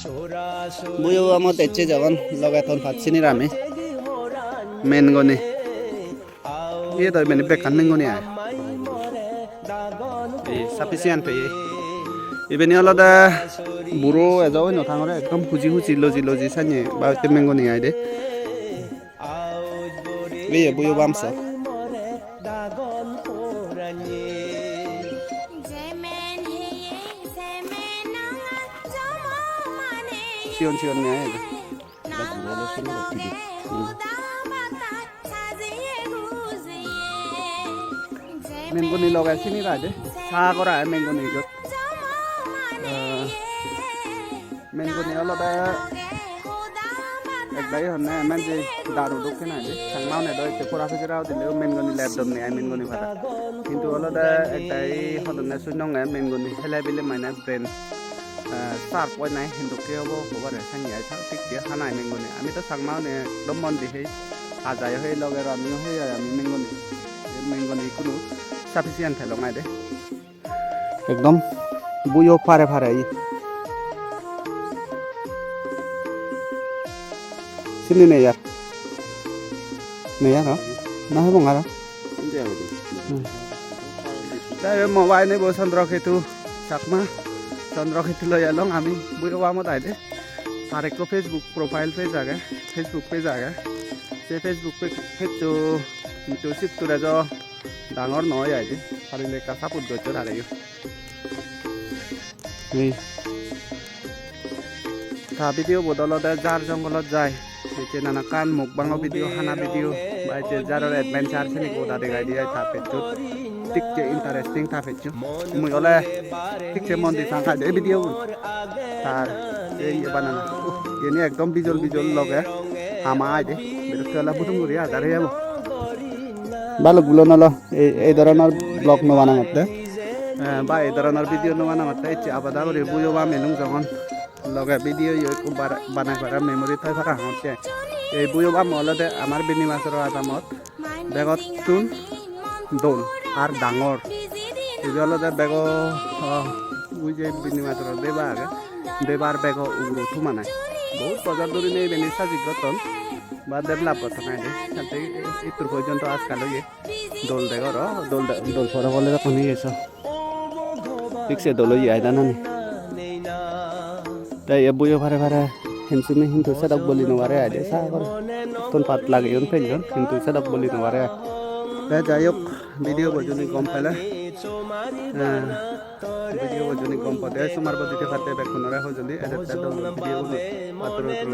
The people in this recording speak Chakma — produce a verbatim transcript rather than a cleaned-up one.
Buyo bamot ecche jokon loge ton pat sinir ami. Mengoni. Iye do ibeni bekkan mengoni ai. Ei sapisiyan peye. Ibeni olode buro ejo oi no thangore ekdom huji huji loji loji sanye babotte mengoni ai de. Iye buyo bamso. Sigon sigon meye ai de. Hmm. Mengoni loge sini rai de. Sagor ai mengoni iyot. Eh, mengoni olode ekdagi honne emon je daru dokken ai de. Changma hone do ecche pora pijera udile mengoni lep donne ai mengoni pada. Hintu olode ekdagi hodonne sunnonge mengoni hele bile mane brain eh, sharp oi nai hindokke obo hobare sani ai sa thik thik hana ai mengoni. Ami do Changma une ekdom mon di hei. Ajayo hei loge amiyo hei ai ami mengoni. Ei mengoni ikkunu sufficient pelong ai de. Ekdom buyo pare pare ai. Sini nei ar. Nei aro. Na hebong aro. Hmm. Te mobile nebo Chandra Ketu Chakma. Chandra Ketu loi elong ami buyo bamot ai de. Ar ekko Facebook profile page age, Facebook page age. Se Facebook page, page-o hintu sitture jo dangor noi ai de. Parile ekka support goccho tareyo. Ei. Ta video bot olode jar jongolot jai. Ecche nanakkan mukbango video, hana video, ba ecche jaror adventure sini goda degai di ai ta page-ot. Thik se interesting ta page-o. Mui ole thik se mon di sang khai de video gun. Tar ei iye banana. Uh, iyeni ekdom bijol bijol loge hama ai de. Birotte ole pudum guri adar heyebo. Balok gulo nolo. Ei, ei dhoronor vlog no banangotte. Eh, ba ei dhoronor video no banangotte, ecche abada guri buyo bam elung jongon. Loge video yo ekko bar-, banai para memory thoi para hongotte. Ei buyo bam olode amar Bini Masoro adamot begottun dol ar dangor. Ibe olode bego, oh, ui je Bini Masoro beba age. Bebar bego uguro thumanai. Bohut bojor dhuri nei ibeni sajik gotton ba develop gotton ai de. Sante ittur porjonto ajkal oye. Dol degor, oh, dol de-, dol pore pole dokken oye so. Thik se dol oye ai danani. Te ye buyo pare pare hensumi hintu sedok boli no pare ai de sagor. Ton pat lageyon pelon hintu sedok boli no pare ai. Te jai hok, video bo juni gom pele, eh, video bo juni gom pode somar bo dite patte bekkunore hojoli, ejette dol dol video bo pattur pattur.